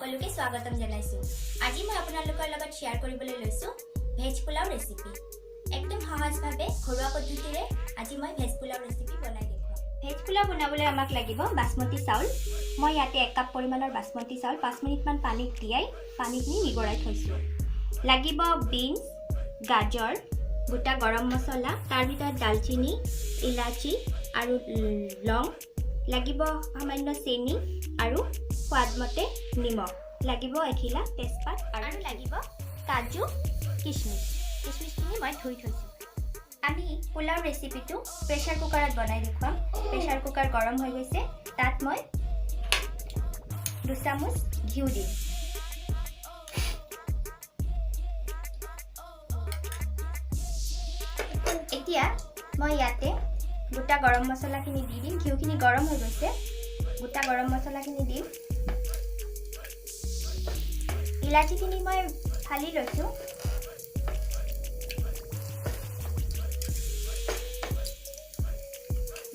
সকলোকে স্বাগতম জনাইছোঁ। আজি মই আপোনালোকৰ লগত শ্বেয়াৰ কৰিবলৈ লৈছোঁ ভেজ পোলাও ৰেচিপি। একদম সহজভাৱে ঘৰুৱা পদ্ধতিৰে আজি মই ভেজ পোলাও ৰেচিপি বনাই দেখুৱাম। ভেজ পোলাও বনাবলৈ আমাক লাগিব বাচমতি চাউল। মই ইয়াতে 1 কাপ পৰিমাণৰ বাচমতি চাউল 5 মিনিটমান পানীত তিয়াই পানীখিনি নিগৰাই থৈছোঁ। লাগিব বিনছ, গাজৰ, গোটা গৰম মছলা, তাৰ ভিতৰত দালচিনি, ইলাচি আৰু লং লাগিব, সামান্য চেনি আৰু সোৱাদমতে নিমখ লাগিব, এখিলা তেজপাত আৰু লাগিব কাজু, কিচমিচ। কিচমিচখিনি মই ধুই থৈছোঁ। আমি পোলাও ৰেচিপিটো প্ৰেছাৰ কুকাৰত বনাই দেখুৱাম। প্ৰেছাৰ কুকাৰ গৰম হৈ গৈছে। তাত মই 2 চামুচ ঘিউ দিম। এতিয়া মই ইয়াতে গোটা গৰম মছলাখিনি দি দিম। ঘিউখিনি গৰম হৈ গৈছে। গোটা গৰম মছলাখিনি দিম। ইলাচিখিনি মই ফালি লৈছোঁ।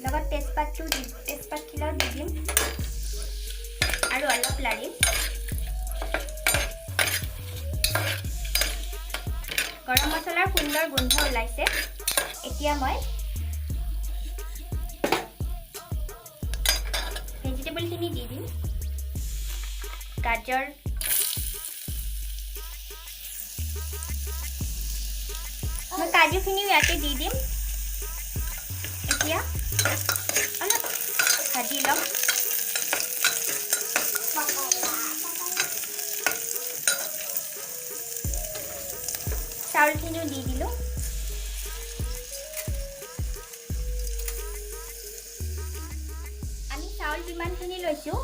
লগত তেজপাতটো দি তেজপাতখিলাও দি দিম আৰু অলপ লাৰিম। গৰম মছলাৰ সুন্দৰ গোন্ধ ওলাইছে। এতিয়া মই ভেজিটেবলখিনি দি দিম। গাজৰ, মই কাজুখিনিও ইয়াতে দি দিম। এতিয়া অলপ ভাজি ল'ম। চাউলখিনিও দি দিলোঁ। আমি চাউল যিমানখিনি লৈছোঁ,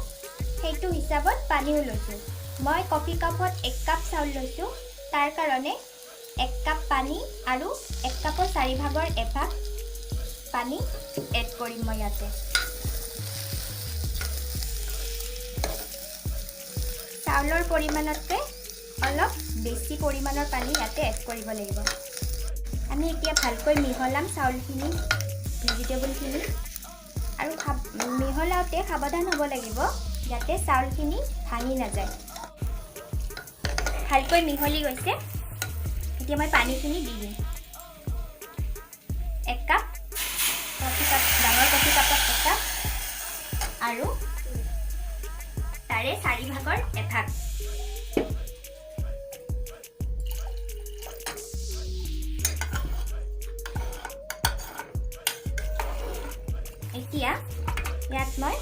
সেইটো হিচাপত পানীও লৈছোঁ। মই কফি কাপত 1 কাপ চাউল লৈছোঁ, তাৰ কাৰণে 1 কাপ পানী আৰু 1 কাপৰ চাৰি ভাগৰ এভাগ পানী এড কৰিম মই ইয়াতে। চাউলৰ পৰিমাণতকৈ অলপ বেছি পৰিমাণৰ পানী ইয়াতে এড কৰিব লাগিব। আমি এতিয়া ভালকৈ মিহলাম চাউলখিনি, ভেজিটেবলখিনি আৰু মিহলাওঁতে সাৱধান হ'ব লাগিব যাতে চাউলখিনি ভাঙি নাযায়। ভালকৈ মিহলি গৈছে। এতিয়া মই পানীখিনি দি দিম। 1 কাপ কফি কাপ, ডাঙৰ কফি কাপত 1 কাপ আৰু তাৰে চাৰি ভাগৰ এভাগ। এতিয়া ইয়াত মই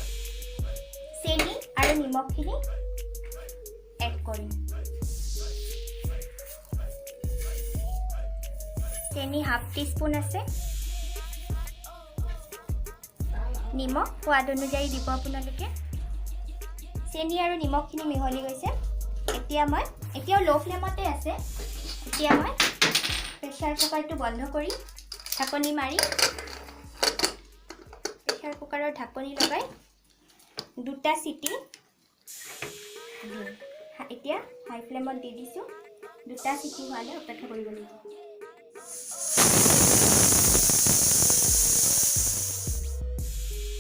চেনি আৰু নিমখখিনি এড কৰিম। চেনি হাফ টিস্পুন আছে। নিমখ সোৱাদ অনুযায়ী দিব আপোনালোকে। চেনি আৰু নিমখখিনি মিহলি গৈছে। এতিয়া মই, এতিয়াও ল' ফ্লেমতে আছে, এতিয়া মই প্ৰেছাৰ কুকাৰটো বন্ধ কৰি ঢাকনি মাৰি, প্ৰেছাৰ কুকাৰৰ ঢাকনি লগাই দুটা চিটি দিম। এতিয়া হাই ফ্লেমত দি দিছোঁ। দুটা চিটি হোৱালৈ অপেক্ষা কৰিব লাগিব।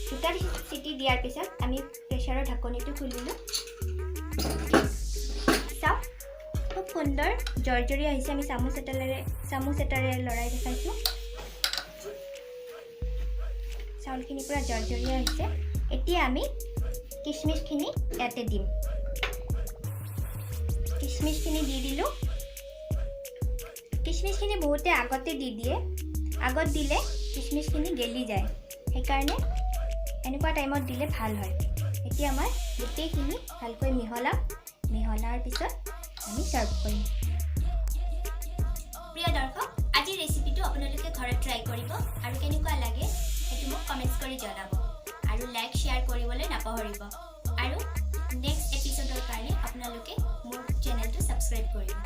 দুটা চিটি দিয়াৰ পিছত আমি প্ৰেছাৰৰ ঢাকনিটো খুলিলোঁ। চাওক, খুব সুন্দৰ জৰজৰি আহিছে। আমি চামুচ এটাৰে লৰাই দেখাইছোঁ। চাউলখিনি পূৰা জৰজৰীয়া হৈছে। এতিয়া আমি কিচমিচখিনি ইয়াতে দিম। কিচমিচখিনি দি দিলোঁ। কিচমিচখিনি বহুতে আগতে দি দিয়ে। আগত দিলে কিচমিচখিনি গেলি যায়, সেইকাৰণে এনেকুৱা টাইমত দিলে ভাল হয়। এতিয়া মই গোটেইখিনি ভালকৈ মিহলাম। মিহলাৰ পিছত আমি ছাৰ্ভ কৰিম। প্ৰিয় দৰ্শক, আজিৰ ৰেচিপিটো আপোনালোকে ঘৰত ট্ৰাই কৰিব আৰু কেনেকুৱা লাগে সেইটো মোক কমেণ্টছ কৰি জনাব আৰু লাইক, শ্বেয়াৰ কৰিবলৈ নাপাহৰিব। আৰু নেক্সট এপিছ'ডৰ কাৰণে আপোনালোকে মোৰ চেনেলটো ছাবস্ক্ৰাইব কৰিব।